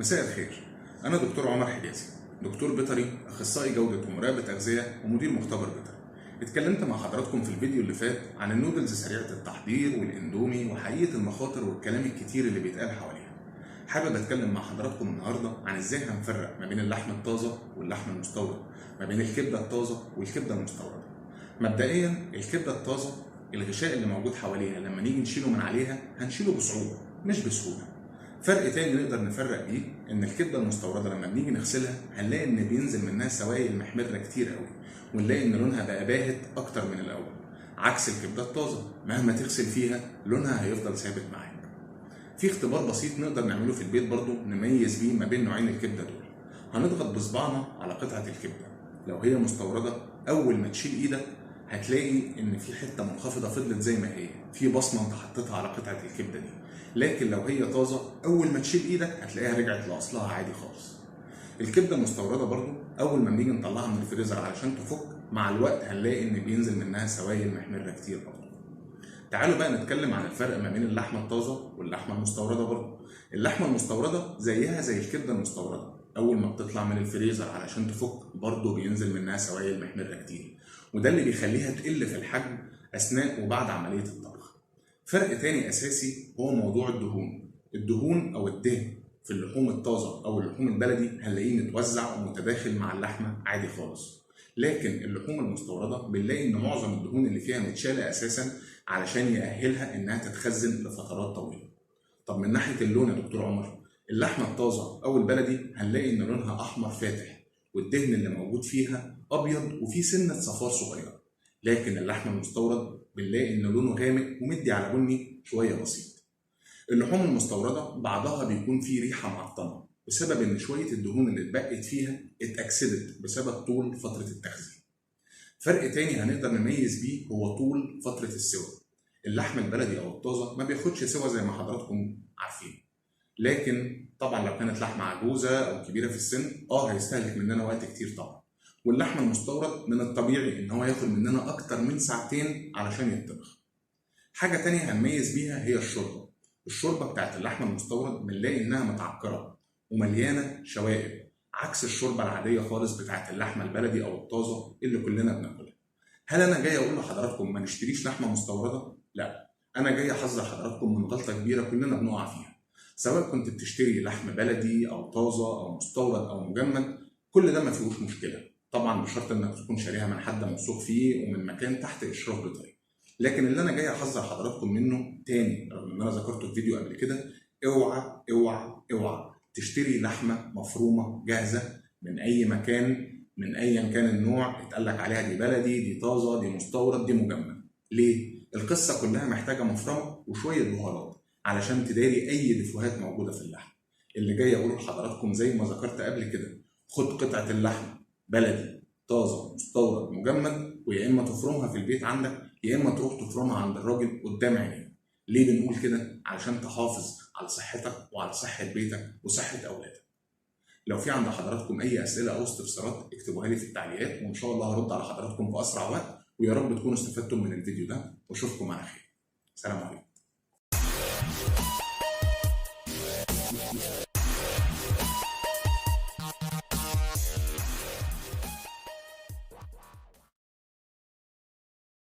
مساء الخير. أنا دكتور عمر حجازي، دكتور بيطري، أخصائي جودة ومراقبة تغذية ومدير مختبر بيطري. اتكلمت مع حضراتكم في الفيديو اللي فات عن النودلز سريعة التحضير والاندومي وحقيقة المخاطر والكلام الكتير اللي بيتقال حواليها. حابب اتكلم مع حضراتكم النهارده عن ازاي هنفرق ما بين اللحم الطازة واللحم المستورد، ما بين الكبدة الطازة والكبدة المستوردة. مبدئيا الكبدة الطازة الغشاء اللي موجود حواليها لما نيجي نشيله من عليها هنشيله بصعوبة مش بسهولة. فرق تاني نقدر نفرق بيه ان الكبده المستورده لما بنيجي نغسلها هنلاقي ان بينزل منها سوائل محمرة كتير قوي، ونلاقي ان لونها بقى باهت اكتر من الاول، عكس الكبده الطازه مهما تغسل فيها لونها هيفضل ثابت معاك. في اختبار بسيط نقدر نعمله في البيت برضو نميز بيه ما بين نوعين الكبده دول. هنضغط بصبعنا على قطعه الكبده، لو هي مستورده اول ما تشيل ايدك هتلاقي ان في حتة منخفضة فضلت زي ما هي، في بصمة انت حطيتها على قطعه الكبده دي. لكن لو هي طازة اول ما تشيل ايدك هتلاقيها رجعت لاصلها عادي خالص. الكبده المستورده برضو اول ما بنيجي نطلعها من الفريزر علشان تفك مع الوقت هنلاقي ان بينزل منها سوائل محمرة كتير برضو. تعالوا بقى نتكلم عن الفرق ما بين اللحمة الطازه واللحمة المستورده برضو. اللحمة المستورده زيها زي الكبده المستورده، اول ما بتطلع من الفريزر علشان تفك برضو بينزل منها سوائل محمرة كتير، وده اللي بيخليها تقل في الحجم اثناء وبعد عملية الطبخ. فرق تاني اساسي هو موضوع الدهون. الدهون او الدهن في اللحوم الطازه او اللحوم البلدي هنلاقيه متوزع ومتداخل مع اللحمة عادي خالص، لكن اللحوم المستورده بنلاقي ان معظم الدهون اللي فيها متشاله اساسا علشان يأهلها انها تتخزن لفترات طويلة. طب من ناحية اللون يا دكتور عمر، اللحمة الطازه او البلدي هنلاقي ان لونها احمر فاتح والدهن اللي موجود فيها ابيض وفيه سنة صفار صغيرة، لكن اللحم المستورد بنلاقي ان لونه غامق ومدي على بني شوية بسيط. اللحوم المستورده بعضها بيكون فيه ريحه معطنه بسبب ان شوية الدهون اللي اتبقت فيها اتاكسدت بسبب طول فترة التخزين. فرق تاني هنقدر نميز بيه هو طول فترة السوى. اللحم البلدي او الطازه ما بياخدش سوى زي ما حضراتكم عارفين، لكن طبعا لو كانت لحمه عجوزه او كبيرة في السن هيستهلك مننا وقت كتير طبعا. واللحم المستورد من الطبيعي ان هو ياخد مننا اكتر من ساعتين علشان يتطبخ. حاجة تانية هنميز بيها هي الشوربة. الشوربة بتاعت اللحم المستورد بنلاقي انها متعكره ومليانة شوائب، عكس الشوربة العادية خالص بتاعت اللحمة البلدي او الطازه اللي كلنا بناكلها. هل انا جاي اقول لحضراتكم ما نشتريش لحمه مستورده؟ لا، انا جاي احذر حضراتكم من غلطه كبيرة كلنا بنقع فيها. سواء كنت بتشتري لحم بلدي او طازة او مستورد او مجمد، كل ده ما فيهوش مشكلة طبعا، بشرط انك تكون شاريها من حد موثوق فيه ومن مكان تحت اشراف بيطري. لكن اللي انا جاي احذر حضراتكم منه تاني رغم ان انا ذكرته في فيديو قبل كده، اوعى اوعى اوعى تشتري لحمه مفرومه جاهزة من اي مكان من ايا كان النوع، اتقال لك عليها دي بلدي دي طازة دي مستورد دي مجمد. ليه؟ القصة كلها محتاجه مفرمه وشوية بهارات علشان تداري اي دفوهات موجودة في اللحم. اللي جاي اقوله لحضراتكم زي ما ذكرت قبل كده، خد قطعه اللحم بلدي طازة مستورد مجمد، ويا اما تفرمها في البيت عندك يا اما تروح تفرمها عند الراجل قدام عينيك. ليه بنقول كده؟ علشان تحافظ على صحتك وعلى صحة بيتك وصحة اولادك. لو في عند حضراتكم اي اسئلة او استفسارات اكتبوها لي في التعليقات، وان شاء الله هرد على حضراتكم في اسرع وقت. ويا رب تكونوا استفدتم من الفيديو ده، واشوفكم على خير. سلام عليكم.